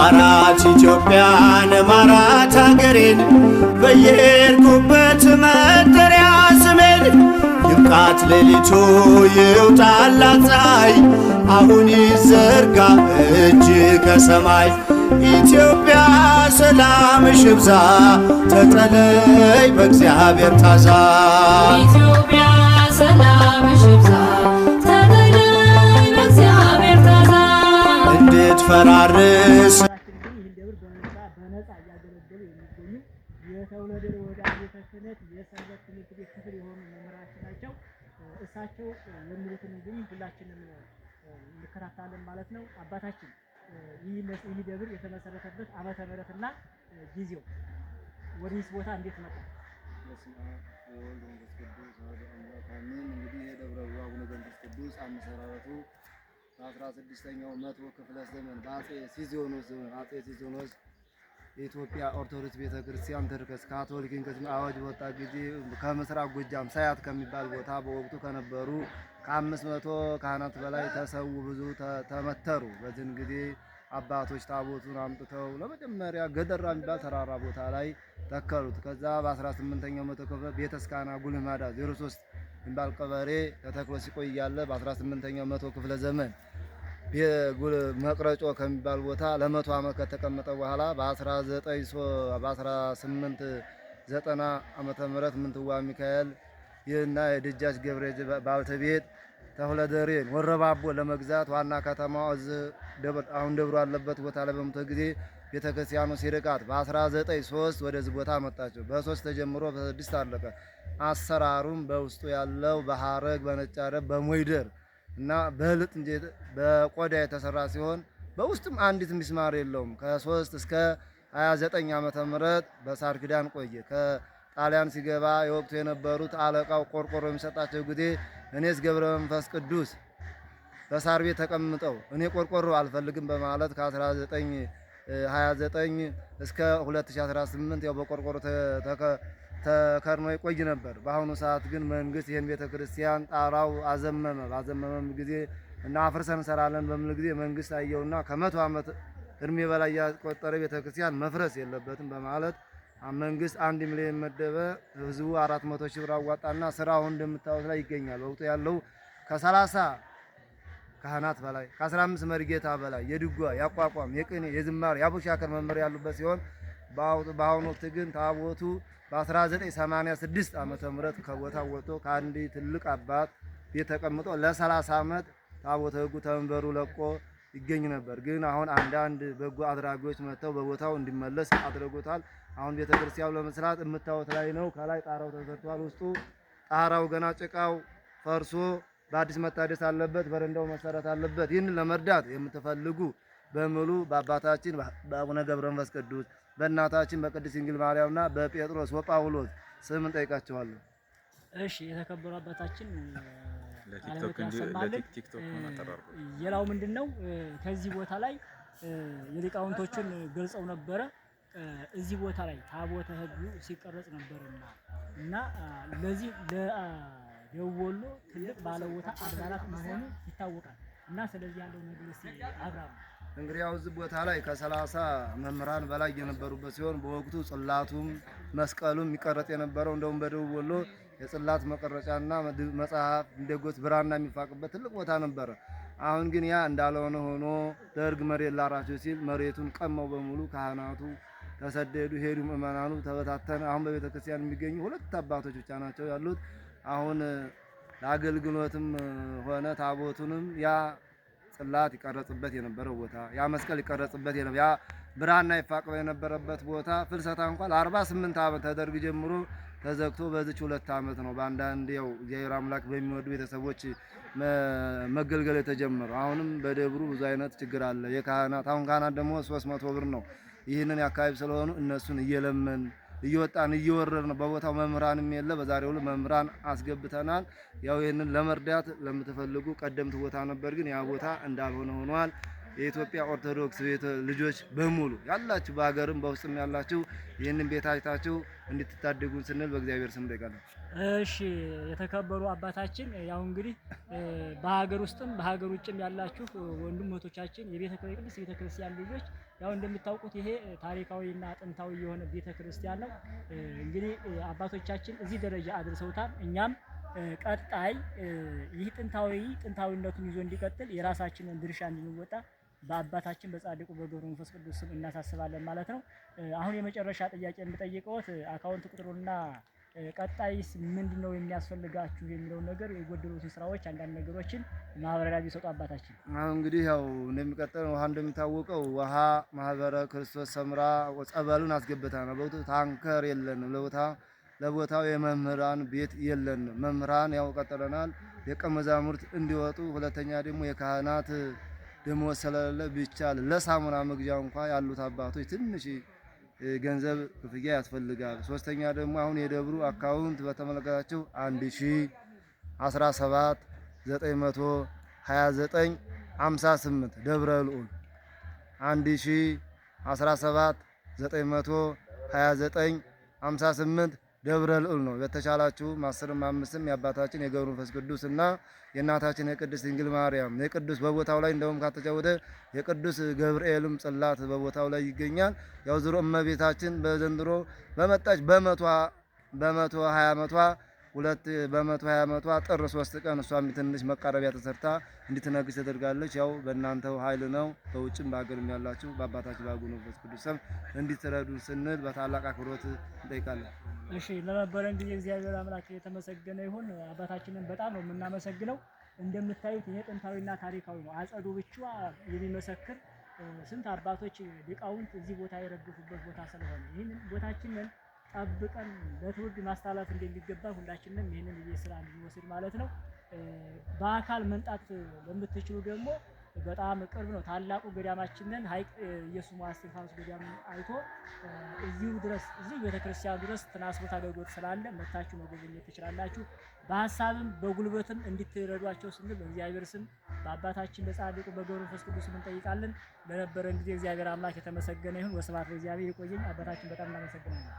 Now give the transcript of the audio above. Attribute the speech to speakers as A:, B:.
A: ማራት ኢትዮጵያን ማራት አገሬን በየሄድኩበት መጠሪያ ስሜን ይብቃት ሌሊቱ ይውጣላት ፀሐይ አሁን ይዘርጋ እጅ ከሰማይ ኢትዮጵያ ሰላምሽ ይብዛ ተጠለይ በእግዚአብሔር ታዛ።
B: ኢትዮጵያ ሰላምሽ ይብዛ ተጠለይ በእግዚአብሔር ታዛ።
A: እንድትፈራርስ
C: ግን ይህን ደብር በነፃ እያገለገሉ የሚገኙ የተውለደሬ ወረዳ ቤተ ክህነት የሰንበት ትምህርት ቤት ክፍል የሆኑ መምህራችን ናቸው። እሳቸው የሚሉትን እንግዲህ ሁላችንም እንከታተላለን ማለት ነው። አባታችን፣ ይህ ደብር የተመሰረተበት ዓመተ ምሕረትና ጊዜው፣ ወደዚህ ቦታ እንዴት መጣ?
D: በስመ አብ ወወልድ ወመንፈስ ቅዱስ አሐዱ አምላክ አሜን። እንግዲህ የደብረ አቡነ መንፈስ ቅዱስ አመሰራረቱ በ16ኛው መቶ ክፍለ ዘመን በአጼ ሲዚዮኖስ ዘመን፣ አጼ ሲዚዮኖስ የኢትዮጵያ ኦርቶዶክስ ቤተክርስቲያን ትርከስ ካቶሊክ ይንከስ አዋጅ በወጣ ጊዜ ከምስራቅ ጎጃም ሳያት ከሚባል ቦታ በወቅቱ ከነበሩ ከ500 ካህናት በላይ ተሰዉ፣ ብዙ ተመተሩ። በዚህን ጊዜ አባቶች ታቦቱን አምጥተው ለመጀመሪያ ገደራ የሚባል ተራራ ቦታ ላይ ተከሉት። ከዛ በ18ኛው መቶ ክፍለ ቤተስካና ጉልማዳ 03 የሚባል ቀበሬ ተተክሎ ሲቆይ እያለ በ18ኛው መቶ ክፍለ ዘመን መቅረጮ ከሚባል ቦታ ለ100 ዓመት ከተቀመጠ በኋላ በ1890 ዓመተ ምህረት ምንትዋ ሚካኤል ይህና የደጃች ገብረ ባልተቤት ተሁለደሬን ወረባቦ ለመግዛት ዋና ከተማዋ እዚህ አሁን ደብሮ ያለበት ቦታ ላይ በመቶ ጊዜ ቤተክርስቲያኑ ሲርቃት በ193 ወደዚህ ቦታ መጣቸው። በሶስት ተጀምሮ በስድስት አለቀ። አሰራሩም በውስጡ ያለው በሐረግ፣ በነጭ አረብ፣ በሞይደር እና በልጥ እንጂ በቆዳ የተሰራ ሲሆን በውስጡም አንዲት ሚስማር የለውም። ከ3 እስከ 29 ዓመተ ምህረት በሳር ክዳን ቆየ። ከጣሊያን ሲገባ የወቅቱ የነበሩት አለቃው ቆርቆሮ የሚሰጣቸው ጊዜ እኔስ ገብረ መንፈስ ቅዱስ በሳር ቤት ተቀምጠው እኔ ቆርቆሮ አልፈልግም በማለት ከ1929 እስከ 2018 ያው በቆርቆሮ ተከርኖ ይቆይ ነበር። በአሁኑ ሰዓት ግን መንግስት ይህን ቤተ ክርስቲያን ጣራው አዘመመ። ባዘመመም ጊዜ እና አፍርሰን እንሰራለን በሚል ጊዜ መንግስት አየውና ከ100 ዓመት እድሜ በላይ ያስቆጠረ ቤተ ክርስቲያን መፍረስ የለበትም በማለት መንግስት 1 ሚሊዮን መደበ። ህዝቡ 400 ሺህ ብር አዋጣና ስራውን እንደምታዩት ላይ ይገኛል። ወቅቱ ያለው ከ30 ካህናት በላይ፣ ከ15 መሪጌታ በላይ የድጓ፣ የአቋቋም፣ የቅኔ፣ የዝማሬ፣ የአቡሻክር መምህር ያሉበት ሲሆን በአሁኑ ወቅት ግን ታቦቱ በ1986 ዓመተ ምህረት ከቦታው ወጥቶ ከአንድ ትልቅ አባት ቤት ተቀምጦ ለ30 ዓመት ታቦተ ሕጉ ተመንበሩ ለቆ ይገኝ ነበር። ግን አሁን አንዳንድ በጎ አድራጊዎች መጥተው በቦታው እንዲመለስ አድርጎታል። አሁን ቤተክርስቲያኑ ለመስራት የምታዩት ላይ ነው። ከላይ ጣራው ተሰርቷል። ውስጡ ጣራው ገና ጭቃው ፈርሶ በአዲስ መታደስ አለበት። በረንዳው መሰራት አለበት። ይህንን ለመርዳት የምትፈልጉ በሙሉ በአባታችን በአቡነ ገብረ መንፈስ ቅዱስ፣ በእናታችን በቅድስት ድንግል ማርያምና በጴጥሮስ ወጳውሎስ ስም እንጠይቃቸዋለን።
C: እሺ፣ የተከበሩ አባታችን
E: ለቲክቶክ
C: ቃለ ሕይወት ያሰማልን።
E: ለቲክቶክ አጠራርጉ።
C: ሌላው ምንድን ነው? ከዚህ ቦታ ላይ የሊቃውንቶቹን ገልጸው ነበረ። እዚህ ቦታ ላይ ታቦተ ሕጉ ሲቀረጽ ነበርና እና ለዚህ ለደቡብ ወሎ ትልቅ ባለቦታ አድባራት መሆኑ ይታወቃል። እና ስለዚህ ያለው ነገር እስኪ አብራሩ።
D: እንግዲህ ያው እዚህ ቦታ ላይ ከ30 መምህራን በላይ የነበሩበት ሲሆን በወቅቱ ጽላቱም መስቀሉም የሚቀረጽ የነበረው እንደውም በደቡብ ወሎ የጽላት መቀረጫና መጽሐፍ እንደጎት ብራና የሚፋቅበት ትልቅ ቦታ ነበረ። አሁን ግን ያ እንዳልሆነ ሆኖ ደርግ መሬት ላራቸው ሲል መሬቱን ቀመው፣ በሙሉ ካህናቱ ተሰደዱ፣ ሄዱ፣ ምዕመናኑ ተበታተነ። አሁን በቤተ ክርስቲያን የሚገኙ ሁለት አባቶች ብቻ ናቸው ያሉት። አሁን ለአገልግሎትም ሆነ ታቦቱንም ያ ጽላት ይቀረጽበት የነበረው ቦታ፣ ያ መስቀል ይቀረጽበት የነበረ፣ ያ ብራና ይፋቅበት የነበረበት ቦታ ፍልሰታ እንኳን ለ48 ዓመት ተደርግ ጀምሮ ተዘግቶ በዚች 2 ዓመት ነው በአንዳንድ ያው እግዚአብሔር አምላክ በሚወዱ ቤተሰቦች መገልገል የተጀመረው። አሁንም በደብሩ ብዙ አይነት ችግር አለ። የካህናት አሁን ካህናት ደግሞ 300 ብር ነው። ይህንን የአካባቢ ስለሆኑ እነሱን እየለመን እየወጣን እየወረድን ነው። በቦታው መምህራንም የለ። በዛሬው ዕለት መምህራን አስገብተናል። ያው ይህንን ለመርዳት ለምትፈልጉ ቀደምት ቦታ ነበር፣ ግን ያ ቦታ እንዳልሆነ ሆኗል። የኢትዮጵያ ኦርቶዶክስ ቤተ ልጆች በሙሉ ያላችሁ በሀገርም በውስጥም ያላችሁ ይህንን ቤት አይታችሁ እንድትታደጉን ስንል በእግዚአብሔር ስም እንጠይቃለን።
C: እሺ የተከበሩ አባታችን፣ ያው እንግዲህ በሀገር ውስጥም በሀገር ውጭም ያላችሁ ወንድም እህቶቻችን የቤተ ቅድስት ቤተ ክርስቲያን ልጆች፣ ያው እንደምታውቁት ይሄ ታሪካዊና ጥንታዊ የሆነ ቤተ ክርስቲያን ነው። እንግዲህ አባቶቻችን እዚህ ደረጃ አድርሰውታል። እኛም ቀጣይ ይህ ጥንታዊነቱን ይዞ እንዲቀጥል የራሳችንን ድርሻ እንድንወጣ በአባታችን በጻድቁ በገብረ መንፈስ ቅዱስ ስም እናሳስባለን ማለት ነው። አሁን የመጨረሻ ጥያቄ የምጠይቀዎት account ቁጥሩና ቀጣይስ ምንድን ነው የሚያስፈልጋችሁ የሚለውን ነገር፣ የጎደሉትን ስራዎች፣ አንዳንድ ነገሮችን ማብራሪያ ቢሰጡ አባታችን።
D: አሁን እንግዲህ ያው እንደሚቀጥለው ውሃ እንደሚታወቀው ውሃ ማህበረ ክርስቶስ ሰምራ ጸበሉን አስገብታ ነው። በወቅቱ ታንከር የለንም። ለቦታው የመምህራን ቤት የለንም። መምህራን ያው ቀጥረናል ደቀ መዛሙርት እንዲወጡ፣ ሁለተኛ ደግሞ የካህናት ደመወዝ ስለሌለ ቢቻል ለሳሙና መግዣ እንኳ ያሉት አባቶች ትንሽ ገንዘብ ክፍያ ያስፈልጋል። ሶስተኛ ደግሞ አሁን የደብሩ account በተመለከታችሁ 1017 929 58 ደብረ ልዑል፣ 1017 929 58 ደብረ ልዑል ነው። በተቻላችሁ አስርም አምስትም የአባታችን የገብረ መንፈስ ቅዱስ እና የእናታችን የቅድስት ድንግል ማርያም የቅዱስ በቦታው ላይ እንደውም ካተጫወተ የቅዱስ ገብርኤልም ጽላት በቦታው ላይ ይገኛል። ያው ዝሮ እመቤታችን በዘንድሮ በመጣች በ120 ዓመቷ ሁለት በ120 ዓመቷ ጥር 3 ቀን እሷም ትንሽ መቃረቢያ ተሰርታ እንድትነግስ ተደርጋለች። ያው በእናንተው ኃይል ነው። በውጭም በሀገርም ያላችሁ በአባታችን በአቡነ መንፈስ ቅዱስ ስም እንዲትረዱን ስንል በታላቅ አክብሮት እንጠይቃለን።
C: እሺ፣ ለነበረን ጊዜ እግዚአብሔር አምላክ የተመሰገነ ይሁን። አባታችንን በጣም ነው የምናመሰግነው። እንደምታዩት ይሄ ጥንታዊና ታሪካዊ ነው። አጸዱ ብቻ የሚመሰክር ስንት አባቶች ሊቃውንት እዚህ ቦታ የረገፉበት ቦታ ስለሆነ ይህንን ቦታችንን ጠብቀን ለትውልድ ማስተላለፍ እንደሚገባ ሁላችንም ይህንን የቤት ስራ እንድንወስድ ማለት ነው። በአካል መምጣት ለምትችሉ ደግሞ በጣም ቅርብ ነው። ታላቁ ገዳማችንን ሐይቅ ኢየሱስ ሞዐ እስጢፋኖስ ገዳምን አይቶ እዚሁ ድረስ እዚሁ ቤተክርስቲያኑ ድረስ ትራንስፖርት አገልግሎት ስላለ መታችሁ መጎብኘት ትችላላችሁ። በሀሳብም በጉልበትም እንድትረዷቸው ስንል በእግዚአብሔር ስም በአባታችን በጻድቁ በገብረ መንፈስ ቅዱስ ስም እንጠይቃለን። ለነበረን ጊዜ እግዚአብሔር አምላክ የተመሰገነ ይሁን። ወስብሐት ለእግዚአብሔር። ይቆየኝ። አባታችን በጣም እናመሰግናለን።